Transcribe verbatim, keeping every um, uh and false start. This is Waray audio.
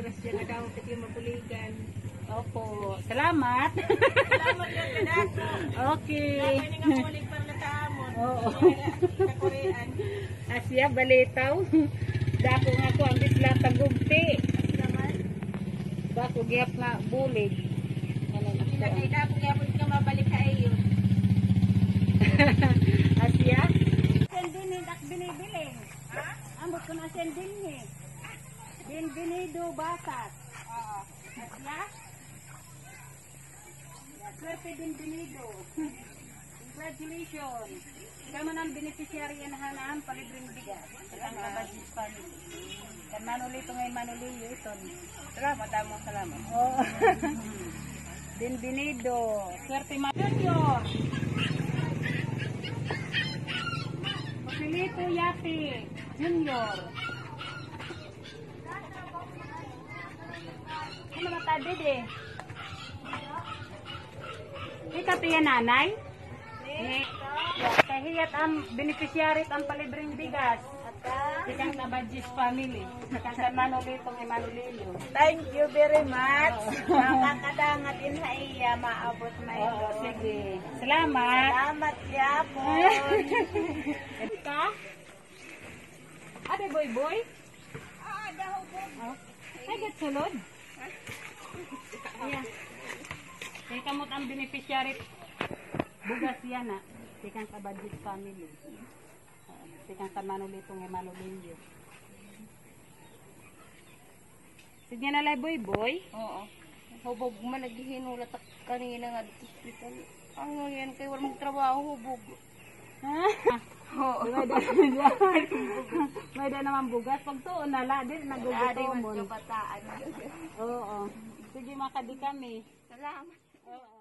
Siya nga daw, pati mabuligan. Opo. Salamat. Salamat nga kadako. Okay. Dapat ini nga bulig para na sa amon. Oo. Kaya, sa Korean. Asya, balitaw. Dako nga ko, ang isla tagugti. Naman. Dako gihap nga bulig. Ano na Sila siya? Kay dako gihap ka mabalik sa iyo. Asya? Sendin, hindi ak binibiling. Ha? Ambot ko na sendin, eh. Bienvenido, Basas. Oo. Asya? Swerte, bienvenido. Congratulations. Kamo na an beneficiary han han palibreng bigas. Kan Kabadjis family. Kan Manolito ngay Manolillo iton. Salamat, amo, salamat. Oo. Bienvenido. Swerte, Ma-, Junior. Joselito Yate Junior. Ano matadid eh? Ikaw tiya nanay? Ni, kay hiya it am beneficiary it am palibreng bigas. Tikang Kabadjis family. Tikang kan Manolito ngay Manolillo. Thank you very much. Oo. Makakadangat in ha iya, maabot may Oo, sige. Salamat. Salamat gihapon. Ka? Ate Boy Boy? Ah, daw po. Oh. Ay, gatsulod. Ayan. Kay kamo it am beneficiary. Bugas yana. Tikang Kabadjis family. Oo. Tikang kan Manolito ngay Manolillo. Sige na, Lay Boy Boy. Oo. Hubog man, naghihinulat ak kanina nga dito hospital. Ano yan, kay wala magtrabaho, hubog. Ha? Oo. May da, may da naman bugas. Pagtuon na la, di nagugutomon. Kabataan. Oo. Sige, makadi kami. Salamat. Oo.